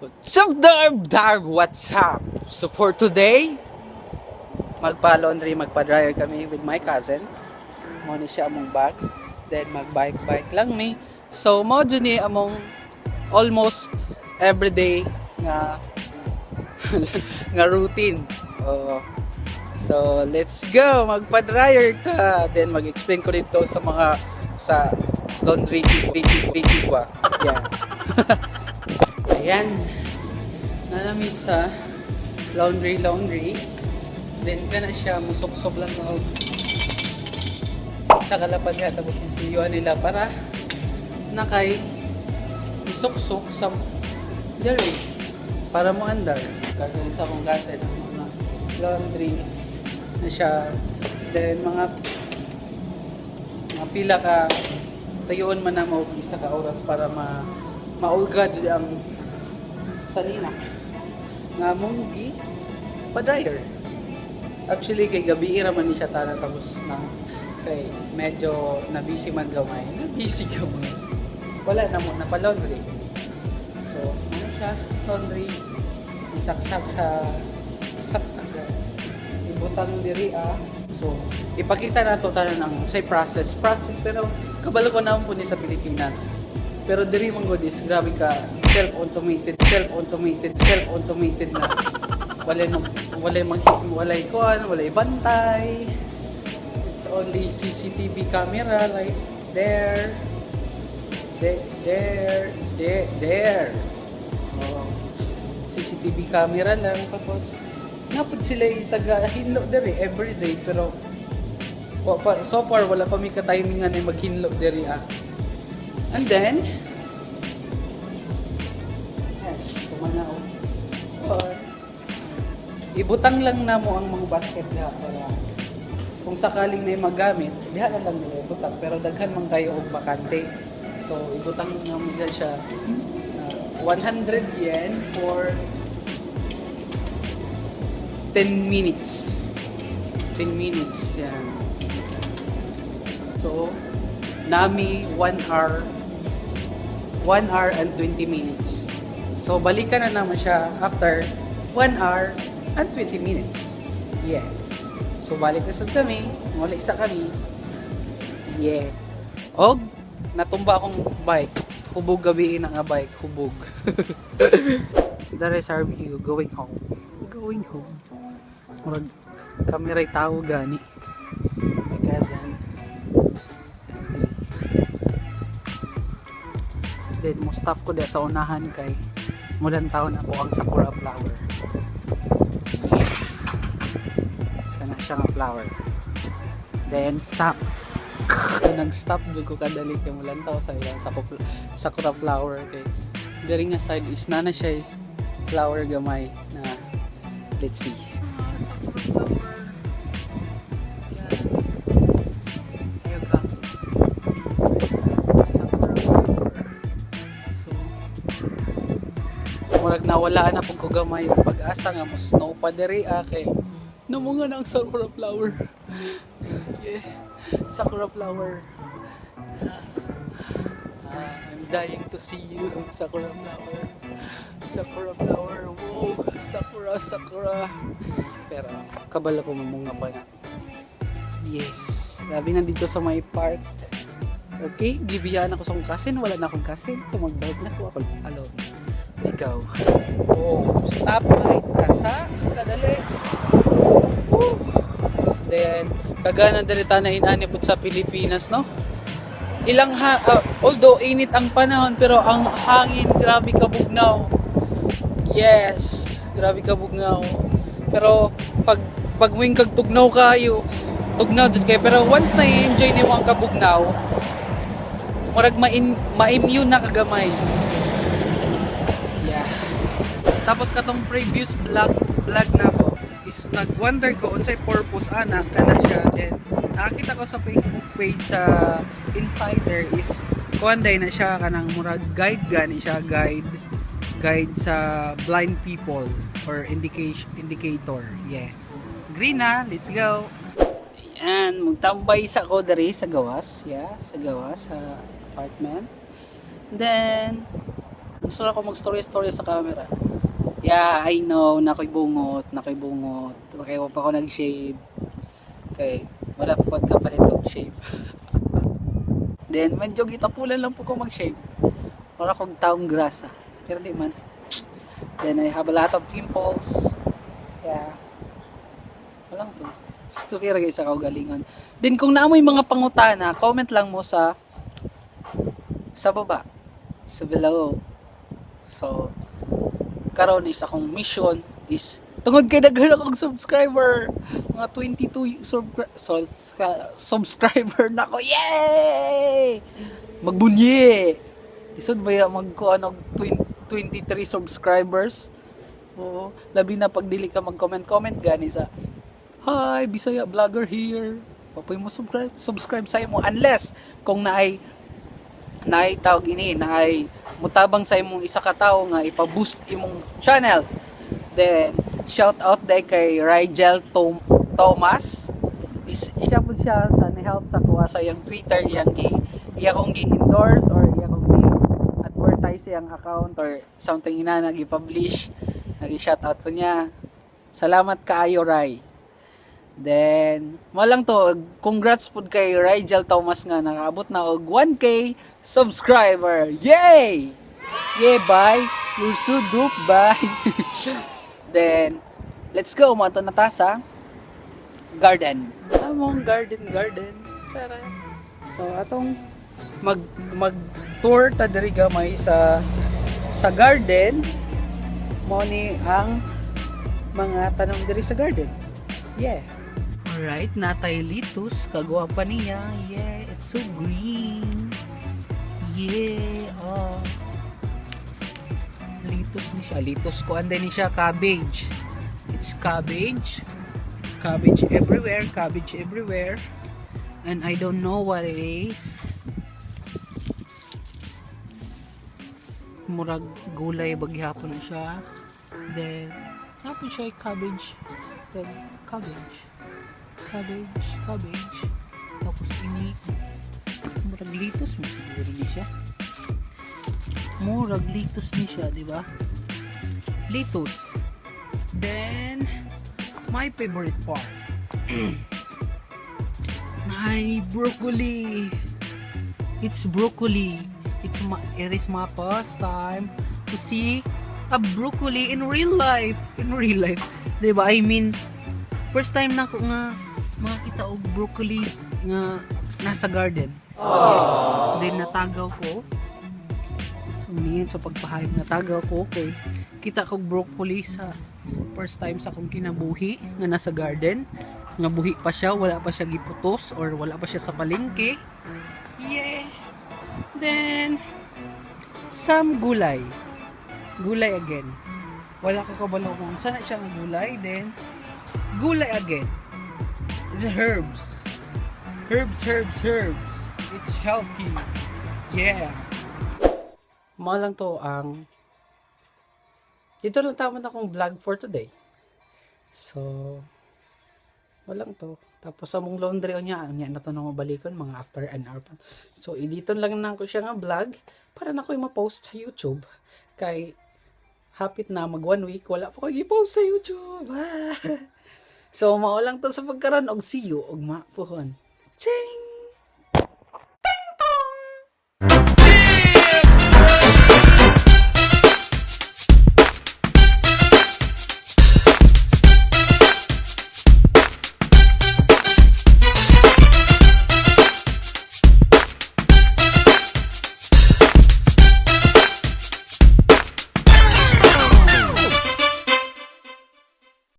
What's up, Darb? Darb, what's up? So for today, magpa-laundry, magpa-dryer kami with my cousin. Mao ni siya among bag. Then mag-bike-bike lang mi. So mao jud ni among almost everyday nga nga routine. Oo. So let's go, magpa-dryer ta. Then mag-explain ko dito sa mga sa laundry people, people, people ba. Yeah. Ayan. Naa na mi sa laundry laundry. Then kana siya musuksok lang og sa kalapad diha, tapos sinsiyuan nila para nakay isuksok sa diri para mo andar. Gagawin sa akong cousin ang mga laundry na siya. Then mga pila ka tayoon man na mo og isa ka oras para ma maugad jud ang sanina nga mong gi pa-dryer. Actually, kay gabi ra man ni siya tanan, tapos na kay medyo na busy man gamay. Na busy gamay. Wala na mo na pa laundry. So, ano siya? Laundry. Isaksak sa isaksak na. Ibutang diri ah. So, ipakita na to tanan ang say process. Process, pero kabalo ko naman po ni sa Pilipinas. Pero diri man gud is grabe ka self-automated, self-automated, self-automated na. Walay mag walay kuan, walay bantay. It's only CCTV camera like there, there, there, there, there. Oh, CCTV camera lang, tapos napod sila yung taga hinlo diri every day, pero wa pa, so far wala pa mi ka timing nga na maghinlo diri ah. And then eh, kumana oh. Or, ibutang lang namo ang mga basket diha para kung sakaling may magamit, diha na lang nila ibutang. Pero daghan man kayo og bakante. So, ibutang namo dyan siya. 100 yen for 10 minutes. 10 minutes, yan. So, nami 1 hour, 1 hour and 20 minutes. So, balikan na naman siya after 1 hour and 20 minutes. Yeah. So, balik na sad kami. Wala isa kami. Yeah. Og, natumba akong bike. Hubog gabi na nga bike. Hubog. That is our view going home. Going home. Murag kami ray tao gani. My cousin. And me. Then mo stop ko diya sa unahan kay mulan-taw na po ang sakura flower. Yeah. Kana siya nga flower. Then stop. So, nag-stop jud ko kadali kay mulantaw sa ilang sakura flower kay diri nga side is na na siya eh, flower gamay na. Let's see. Sakura flower. Yan. Ayun ka. Sakura flower. So, murag nawala na pud ko gamay og pag-asa nga mo snow pa diri ah, kay namunga na ang sakura flower. Yeah, sakura flower. Ah, I'm dying to see you, sakura flower. Sakura flower. Whoa, sakura, sakura. Pero kabalo ko mamunga pa na. Yes. Labi na dito sa may park. Okay, gibiyaan ako sa akong cousin. Wala na akong cousin. So mag-bike na ko ako alone. Ikaw. Oh, stoplight asa. Kadali. Woo. Then, kagana diri na inani pud sa Pilipinas, no? Ilang ha although init ang panahon, pero ang hangin grabe kabugnaw. Yes, grabe kabugnaw. Pero pag wing kag tugnaw kayo, tugnaw jud kayo, pero once na i-enjoy nimo ang kabugnaw, murag ma-immune na kagamay. Yeah. Tapos katong previous vlog vlog na ko is nag-wonder ko unsay purpose ana kana siya. Then nakakita ko sa Facebook page sa Insider is kuan day na siya, kanang murag guide gani siya, guide guide sa blind people or indication indicator. Yeah. Green na, let's go. Ayan, magtambay sa ko diri sa gawas, yeah, sa gawas sa apartment. Then Gusto lang ko mag-story-story sa camera. Yeah, I know, naa ko'y bungot, naa ko'y bungot. Okay, wa pa ko nag-shave. Okay, wala pa pagkapalit og shave. Then, medyo gitapulan lang po ko mag-shave. Para kong taong grasa. Pero di man. Then, I have a lot of pimples. Yeah. Walang to. Gusto kira guys sa kaugalingon. Then, kung naa moy mga pangutana, comment lang mo sa baba. Sa below. So, karon is akong mission is tungod kay daghan akong subscriber, mga 22 subscriber na ko. Yay! Magbunyi, isod ba ya magkuan og 23 subscribers? Oo, labi na pag dili ka mag-comment comment gani sa "Hi, Bisaya vlogger here." Papoy mo subscribe subscribe sa imo unless kung naay tawag ini, naay mutabang sa imong isa ka tawo nga ipa-boost imong channel. Then shout out day kay Rigel Thomas. Is siya po siya sa ni-help sa kuha sa iyang Twitter, iyang gi iya kong gi-endorse or iya kong gi-advertise iyang account or something ina nag-publish, nag-shout out ko niya. Salamat kaayo, Rai. Then, mo lang to, congrats pud kay Rigel Thomas nga nakaabot na og 1K subscriber. Yay! Yeah, bye. You're so dope, bye. Then, let's go. Mato na ta sa garden. Among garden, garden. Tara. So, atong mag mag tour ta diri gamay sa garden. Mao ni ang mga tanom diri sa garden. Yeah. Alright, naa tay lettuce. Kagwapa niya. Yeah, it's so green. Yeah, oh. Lettuce ni siya. Lettuce ko. Anday ni siya, cabbage. It's cabbage. Cabbage everywhere. Cabbage everywhere. And I don't know what it is. Murag gulay baghapon na siya. Then, hapon siya ay cabbage. Then, cabbage. Cabbage, cabbage. Tapos ini, murag lettuce mo siguro ni siya. Murag lettuce ni siya, di ba? Lettuce. Then, my favorite part. My broccoli. It's broccoli. It is my first time to see a broccoli in real life. In real life. 'Di ba? I mean, first time na ko nga makita og broccoli nga nasa garden. Then natagaw ko. So niyan sa pagpahayag, natagaw ko kay kita kog broccoli sa first time sa akong kinabuhi nga nasa garden. Nga buhi pa siya, wala pa siya giputos or wala pa siya sa palengke. Yeah. Then some gulay. Gulay again. Wala ko kabalo kung saan na siya nga gulay. Then gulay again. It's herbs. Herbs, herbs, herbs. It's healthy. Yeah. Mao lang to ang dito lang tama na akong vlog for today. So, walang to. Tapos sa mong laundry niya, niya na to na mabalikon mga after an hour pa. So, idito lang na ko siya nga vlog para na ko ma-post sa YouTube. Kay hapit na mag one week, wala pa ko i-post sa YouTube. Ah. So, mao lang to sa pagkaron og see you ugma puhon. Ching!